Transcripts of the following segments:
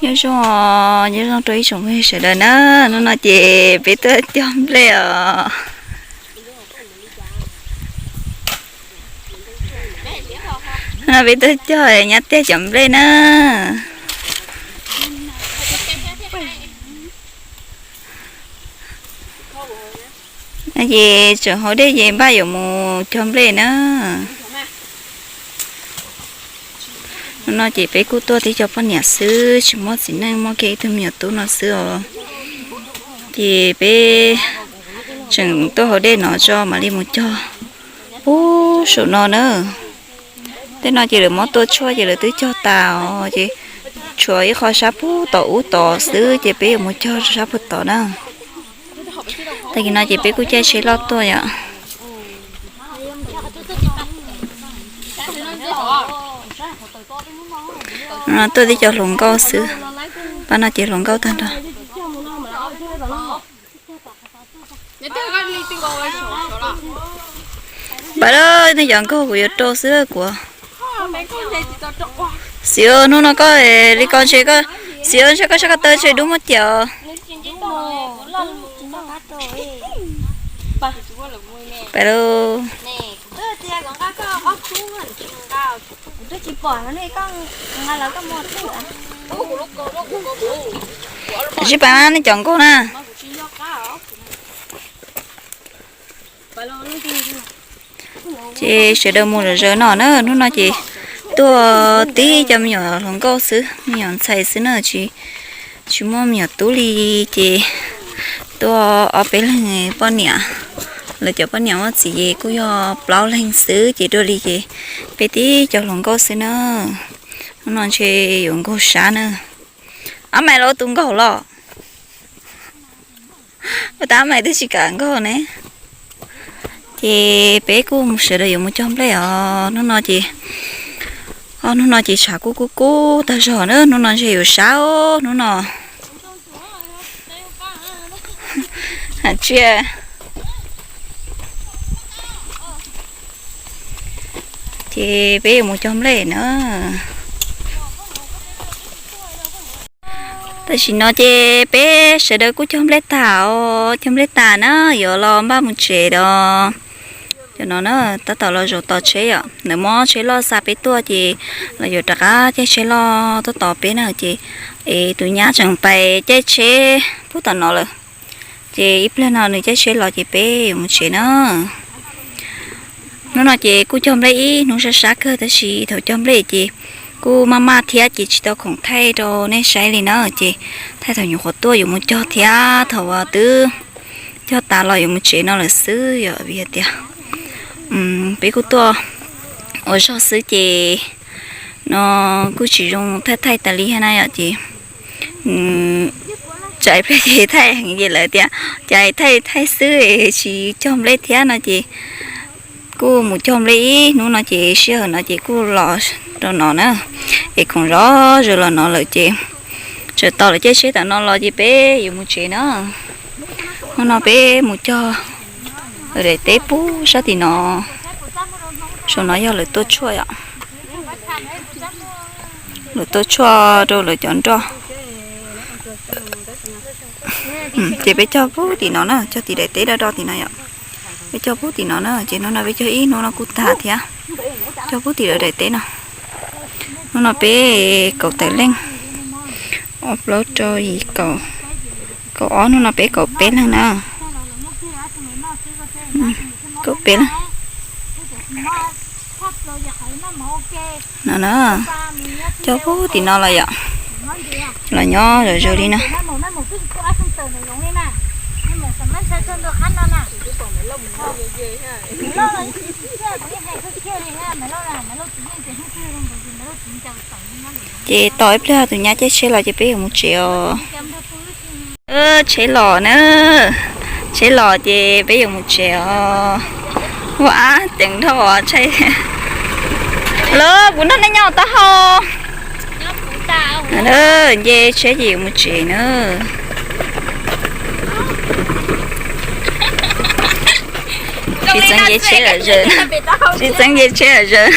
Nyob zoo, nyob zoo rau ib tsoom phooj ywg sawv daws na. Hnub no ces peb tuaj cog nplej os. Hnub no peb tuaj cog nyab tiag cov nplej na. Ces tseem haus dej ces npaj yuav mus cog nplej na. Hnub no ces peb kuj tuaj tib co poj niam xwb, tsis muaj txiv neej, muaj kiag ib tug me nyuam tub no xwb os. Ces peb tseem tuaj haus dej no tso mam li mus cog pub saum no na. Tej no ces lawv muab tua tshuaj ces lawv twb cog tas os, ces tshuav ib qho sab pug tod ub tod xwb ces peb yuav mus cog sab pug tod na. Tag kis no ces peb kuj caij tsheb loj tuaj yom. Tuaj tib co hluas nkauj xwb, pab no ces hluas nkauj tag nrho. Pab, nej cov nkauj kuv yuav rau xwb kuv. Xiv, hnub no koj li ko ntshe, Xiv, ntshe koj sab ko taw ntshe dub muab ciam os. Pab lauj. Sib pab nej cov nkauj na. Ces sawv daws mus zom zaws no na, hnub no ces tuaj tib co me nyuam hluas nkauj xwb, me nyuam ntxhais xwb na, tsis, tsis muaj me nyuam tub li. Ces tuaj ob peb leeg poj niam, lawv cov poj niam muaj txiv ces kuj yog plaub leeg xwb, ces dua li ces peb tib co hluas nkauj xwb na. Hnub no ntshe yuav nkaug sab na. Ab, Maiv los tus nkaug los. Ua cas Maiv twb tsis kam nkaug ne. Ces peb kuj mus sawv daws yuav mus cog nplej os. Hnub no ces, hnub no ces tshav kub kub kub tag zog na, hnub no ntshe yuav sab hnub no. Tsia, ces peb yuav mus cog nplej na. Tam sim no ces peb sawv daws kuj cog nplej tag os, cog nplej tag na, yuav los npaj mus tsev os. Cov no na, tab tom los zaum tos tsheb yom, lawv muab tsheb loj xa peb tuaj ces los yuav rov qab caij tsheb loj tuaj tos peb na ces, es tus nyab tseem pais caij tsheb pub tom no lawm. Ces ib pliag no nws caij tsheb los ces peb yuav mus tsev na. Hnub no ces kuj cog nplej ib hnub sab sab kawg tab sis thaum cog nplej ces kuj maj maj thiab ces tsis tau khoom thaij rau nej saib li na. Ces thaij thaum nyuam qhuav tuaj yuav mus cog thiab thaum uas twb cog tas los yuav mus tsev no lawm xwb yom, vim hais tias peb kuj tuaj ua zog xwb ces no kuj tsis zoo thaij thaij tas li thiab na yom. Ces tsam ib pliag ces thaij heev ces lawv tias cas thaij thaij xwb tsis cog nplej thiab no ces kuj mus cog nplej ib hnub no ces sij hawm no ces kuj los rau no na, es khoom zov zaws los no lawm ces tseem tos lawv caij tsheb tom no los ces peb yuav mus tsev na. Hnub no peb mus cog lawv daim teb pub sab tim no, saum no yog lawv tua tshuaj yom, lawv tua tshuaj rau lawv cov nroj. Ces peb cog pub tim no na, cog tim daim teb do do tim no yom. Peb cog pub tim no na, ces hnub no peb cog ib hnub no kuj tag thiab. Cog pub tim lawv daim teb no. Hnub no peb kaum tawm leej, ob plaub rau yim kaum, kaum ob, hnub no peb kaum peb leeg na. Kaum peb leeg. No na, cog pub tim no los yom, los nyob zom zaws li na. Ces tos ib pliag tus nyab caij tsheb los ces peb yuav mus tsev os. Tsheb los na, tsheb los ces peb yuav mus tsev os. Ua ab ceev dhau os, los kuv nrog nej nyob taub hau. Nce tsheb ces yuav mus tsev na. Tsis txeev nce tsheb lawm zaws, tsis txeev nce tsheb lawm zaws.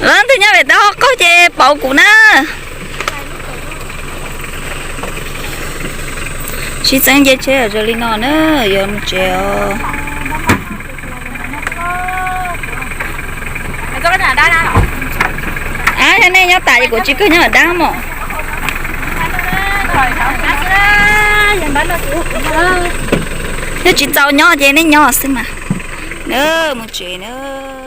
Los tus nyob pem taub hau qaug ces pauv kuv na. Tsis txeeb nce tsheb zoo li no na, yuav mus tsev os. Ab, yog nej nyob tas ces kuv tsis kawg nyob dab mos. Nyob tsis txaus nyob ces nej nyob xwb mas. Na, mus tsev na.